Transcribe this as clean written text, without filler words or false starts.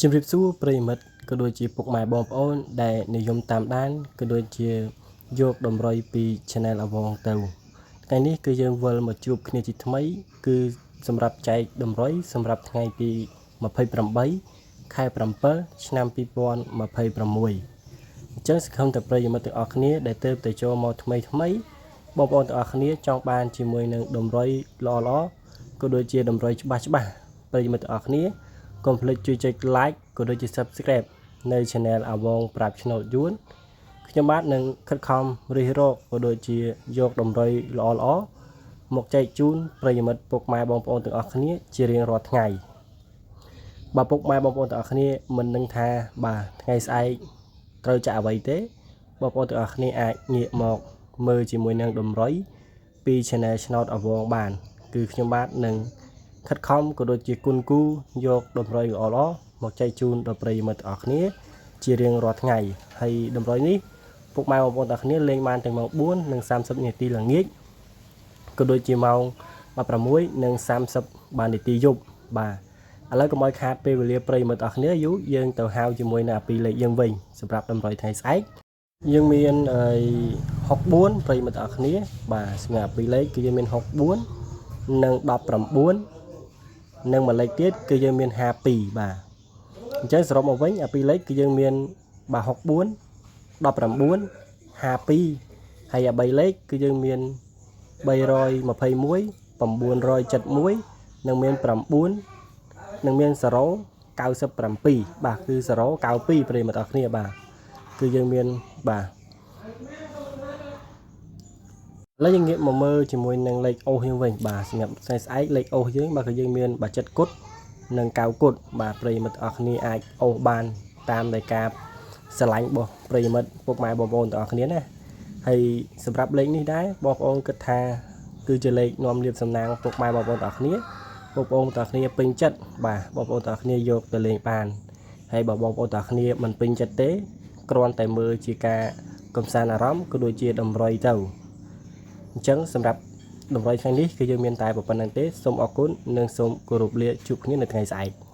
ជំរាបសួរប្រិយមិត្តក៏ដូចជាពុកម៉ែបងប្អូនដែលនិយមតាមដានក៏ដូចជាយកតម្រុយពី Channel អវងទៅថ្ងៃនេះគឺយើងវិលមកជួបគ្នាជាថ្មីគឺសម្រាប់ចែកតម្រុយសម្រាប់ថ្ងៃទី28ខែ7ឆ្នាំ2026អញ្ចឹងសង្ឃឹមថាប្រិយមិត្តទាំងអស់គ្នាដែលទើបតែចូលមកថ្មីថ្មីបងប្អូនទាំងអស់គ្នាចង់បានជាមួយនឹងតម្រុយល្អៗក៏ដូចជាតម្រុយច្បាស់ច្បាស់ប្រិយមិត្តទាំងអស់គ្នា កុំភ្លេចជួយចុច like ក៏ដូចជា Subscribe នៅ Channel អាវងប្រាប់ឆ្នោតយួនខ្ញុំបាទនឹងខិតខំរិះរកក៏ដូចជាយកតម្រុយល្អៗមកចែកជូនប្រិយមិត្តពុកម៉ែបងប្អូនទាំងអស់គ្នាជារៀងរាល់ថ្ងៃបើពុកម៉ែបងប្អូនទាំងអស់គ្នាមិនដឹងថាបាទថ្ងៃស្អែកត្រូវចាក់អ្វីទេបងប្អូនទាំងអស់គ្នាអាចងាកមកមើលជាមួយនឹងតម្រុយពី Channel ឆ្នោតអាវងបាន គឺខ្ញុំបាទនឹង ខិតខំក៏ដូចជាគុណគូយកតម្រុយល្អៗមកចែកជូនដល់ប្រិយមិត្តទាំងអស់គ្នាជារៀងរាល់ថ្ងៃហើយតម្រុយនេះពុកម៉ែបងប្អូនទាំងអស់គ្នាលេងបានទាំងម៉ោង4និង30នាទីល្ងាចក៏ដូចជាម៉ោង16និង30បាននាទីយប់បាទឥឡូវកុំឲ្យខាតពេលវេលាប្រិយមិត្តទាំងអស់គ្នាយូរយើងទៅហៅជាមួយនៅអាពីលេខយើងវិញសម្រាប់តម្រុយថ្ងៃស្អែកយើងមានអី64ប្រិយមិត្តទាំងអស់គ្នាបាទសម្រាប់អាពីលេខគឺយើងមាន64និង19 និងមួយលេខទៀតគឺយើងមាន52បាទអញ្ចឹងសរុបមកវិញអាពីរលេខគឺយើងមានបាទ64 19 52ហើយអា3លេខគឺយើងមាន321 971និងមាន9និងមាន0 97បាទគឺ092ប្រិយមិត្តអរគ្នាបាទគឺយើងមានបាទឥឡូវយើងងាកមកមើលជាមួយនឹងលេខអូសយើងវិញបាទសម្រាប់ខ្សែស្អែកលេខអូសយើងបាទគឺយើងមានបាទចិត្តគុតនិងកៅគុតបាទប្រិយមិត្តអរគ្នាអាចអូសបានតាមដែលការស្រឡាញ់របស់ប្រិយមិត្តពុកម៉ែបងប្អូនទាំងអស់គ្នាណាហើយសម្រាប់លេខនេះដែរបងប្អូនគិតថាគឺជាលេខនាំលៀបសំណាងពុកម៉ែបងប្អូនទាំងអស់គ្នាបងប្អូនទាំងអស់គ្នាពេញចិត្តបាទបងប្អូនទាំងអស់គ្នាយកទៅលេងបានហើយបើបងប្អូនទាំងអស់គ្នាមិនពេញចិត្តទេគ្រាន់តែមើលជាការកំសាន្តអារម្មណ៍ក៏ដូចជាតម្រុយទៅ អញ្ចឹងសម្រាប់តម្រុយថ្ងៃនេះគឺយើងមានតែប៉ុណ្្នឹងទេសូមអរគុណនិងសូមគោរពលាជួបគ្នានៅថ្ងៃស្អែក។